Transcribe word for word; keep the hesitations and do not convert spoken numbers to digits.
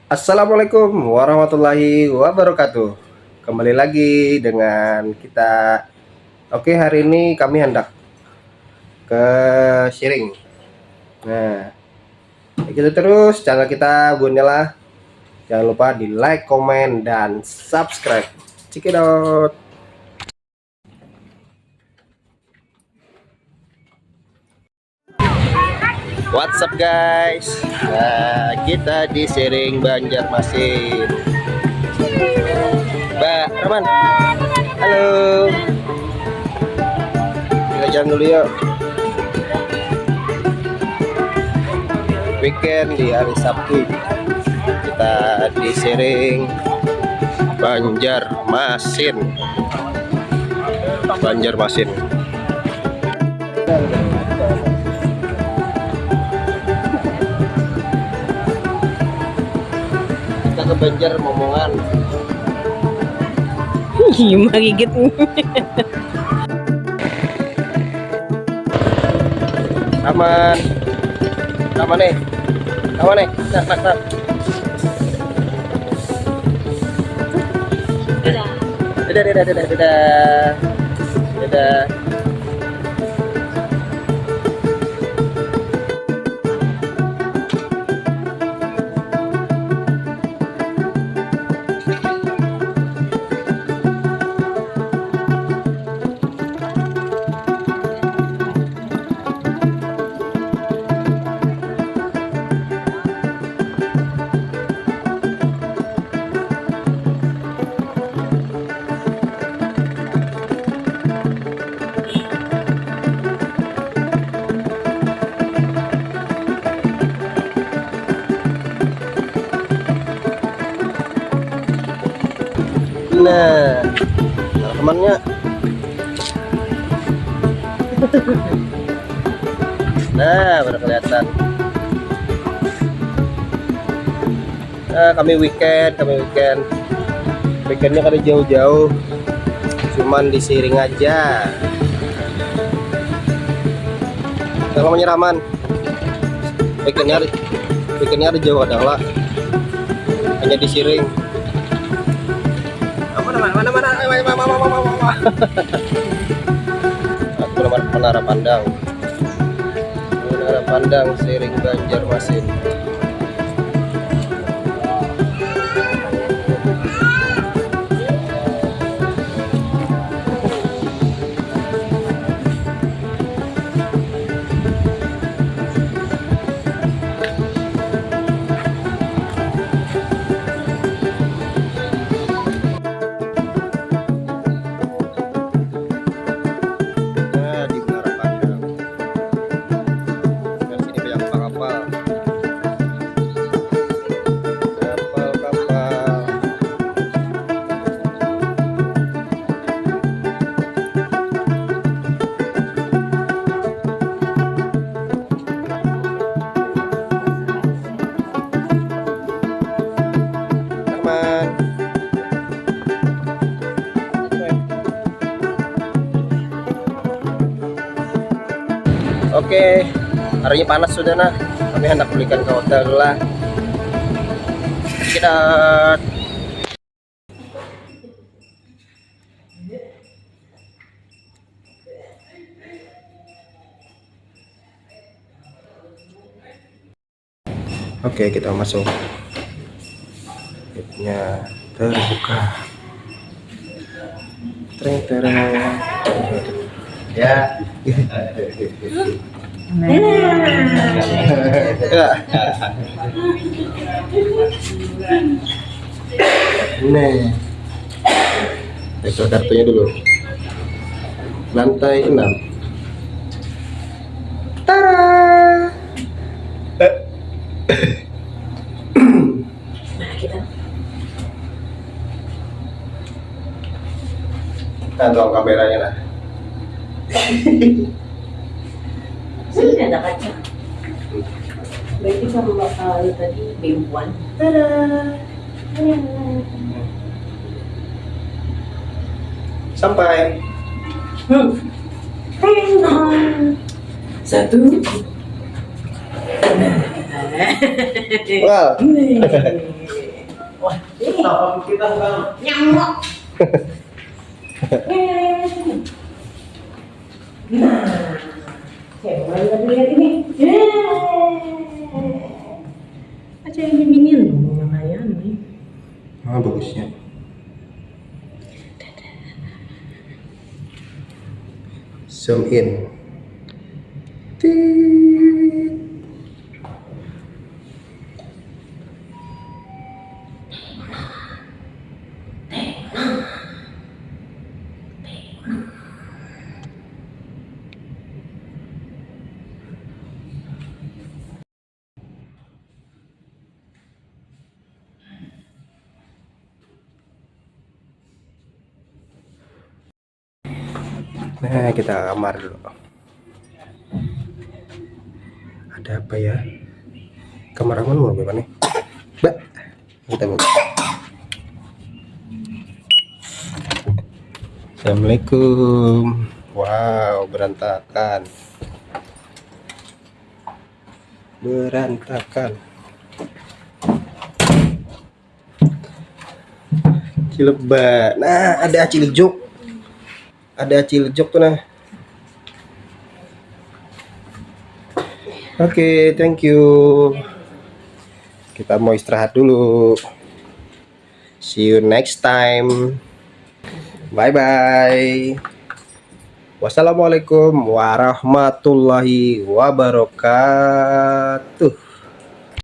Assalamualaikum warahmatullahi wabarakatuh. Kembali lagi dengan kita. Oke, hari ini kami hendak ke Siring. Nah, ikuti terus channel kita, buhannya lah. Jangan lupa di like, komen, dan subscribe. Check it out. What's up, guys? Nah, kita di Siring, Banjarmasin. Mbak Roman. Halo. Kita jalan dulu yuk. Weekend di hari Sabtu. Kita di Siring, Banjarmasin. Banjarmasin. Kita ke Banjar Momongan. Ih, menggigit. Aman. Aman nih. Aman nih. Nah, nah, nah. Dadah, dadah, dadah, dadah, dadah. Dadah. Nah, nah, temannya. Nah, baru kelihatan. Nah, kami weekend, kami weekend. Weekendnya kada jauh-jauh, cuman di Siring aja. Kalau menyeraman, weekendnya ada, weekendnya ada jauh kadang lah. Hanya di Siring. Apa nama? Mana, mana? Ayo, ayo, mama, mama, mama, mama. Aku nama Menara Pandang. Menara Pandang Siring, Banjarmasin. Nah, di Menara Pandang. Nah, sini banyak kapal-kapal. Kapal-kapal. Aman. Oke, harinya panas sudah, nah. Kami hendak bulikan ke hotel dulu lah. Check it out. Oke, kita masuk. Gate-nya terbuka. Tereng, tereng. Ya. Ya. Nih. Itu kartunya dulu. Lantai enam. Tara. Nah, kita. Nah, tuang kameranya, nah. Sudah ada kaca. Berarti kalau, eh, tadi bempuan. Tada. Sampai. Hmm. Satu. Wah. Nih. Wah, ini apa kita, Bang? Nyamuk. Nah, saya mulai lihat ini. Aja ini bingin lumayan nih. Ah, bagusnya. Zoom in. Tit. Nah, kita kamar dulu. Ada apa ya? Kamar aman mau berapa nih? Mbak, kita buka. Assalamualaikum. Wow, berantakan. Berantakan. Cileba. Nah, ada acil ijuk. Ada acil ijuk tuh, nah. Oke, thank you. Kita mau istirahat dulu. See you next time. Bye bye. Wassalamualaikum warahmatullahi wabarakatuh.